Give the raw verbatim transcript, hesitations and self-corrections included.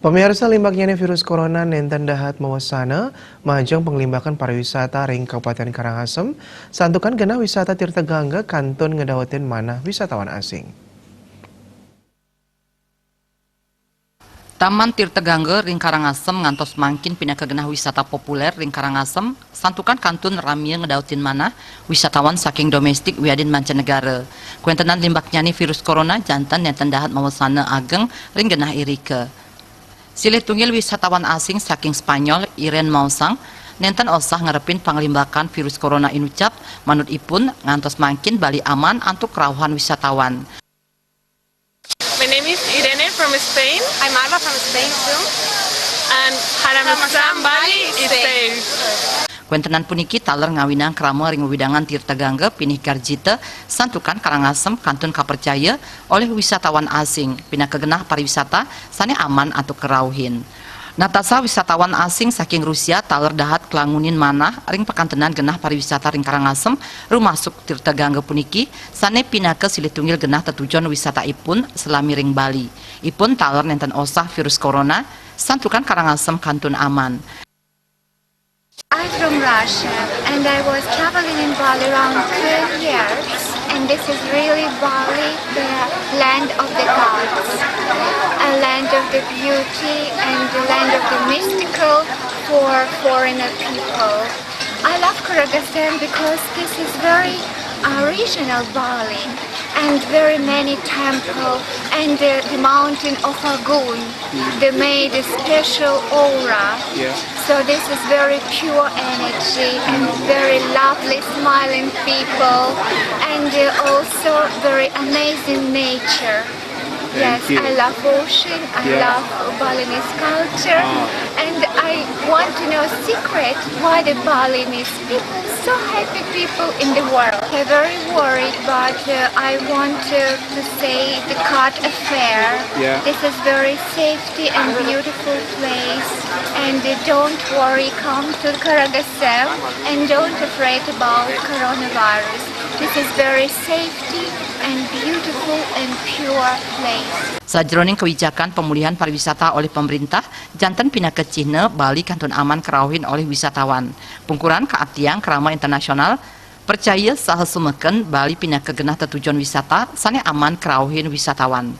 Pamiarsa, limbaknya ni virus corona nenten dahat mawasana, majeng panglimbak pariwisata ring Kabupaten Karangasem, santukan genah wisata Tirta Gangga kantun ngedahatin manah wisatawan asing. Taman Tirta Gangga ring Karangasem ngantos mangkin pinaka genah wisata populer ring Karangasem, santukan kantun ramia ngedahatin manah wisatawan saking domestik wiadin mancanegara. Kuentenan limbaknya ni virus corona janten nenten dahat mawasana ageng ring genah irika. Silih tunggil wisatawan asing saking Spanyol, Irene Mausang, nenten osah ngarepin panglimbakan virus corona inucap, manut ipun, ngantos mangkin Bali aman antuk karauhan wisatawan. My name is Irene from Spain. I'm Alba from Spain too. And Haramsam Bali is safe. Kuentenan puniki taler ngawinang krama ring wewidangan Tirta Gangga pinih Garjita, santukan Karangasem kantun kapercaya olih wisatawan asing, pinaka genah pariwisata sane aman antuk karauhin. Natasha, wisatawan asing saking Rusia, taler dahat klangunin manah ring pakantenan genah pariwisata ring Karangasem, rumasuk Tirta Gangga puniki, sane pinaka silih tunggil genah tetujon wisataipun salami ring Bali. Ipun taler nenten osah virus corona, santukan Karangasem kantun aman. I'm from Russia and I was traveling in Bali around twelve years. And this is really Bali, the land of the gods, a land of the beauty and the land of the mystical for foreigner people. I love Karagasem because this is very uh, regional Bali and very many temple and uh, the mountain of Agun. They made a special aura. Yeah. So this is very pure energy and very lovely smiling people and uh, also very amazing nature. Yes, you. I love ocean, I Yeah. love Balinese culture, Ah. and I want to know secret why the Balinese people so happy people in the world. I'm very worried, but uh, I want uh, to say the cat affair. Yeah. This is very safety and beautiful place, and uh, don't worry, come to Karagasem and don't afraid about coronavirus. This is very safety and beautiful and pure place. Sajeroning kewijakan pemulihan pariwisata olih pemerintah, janten pinaka cihna Bali kantun aman karauhin olih wisatawan. Pungkuran kaatiang krama internasional, percaya saha sumeken Bali pinaka genah tetujon wisata sane aman karauhin wisatawan.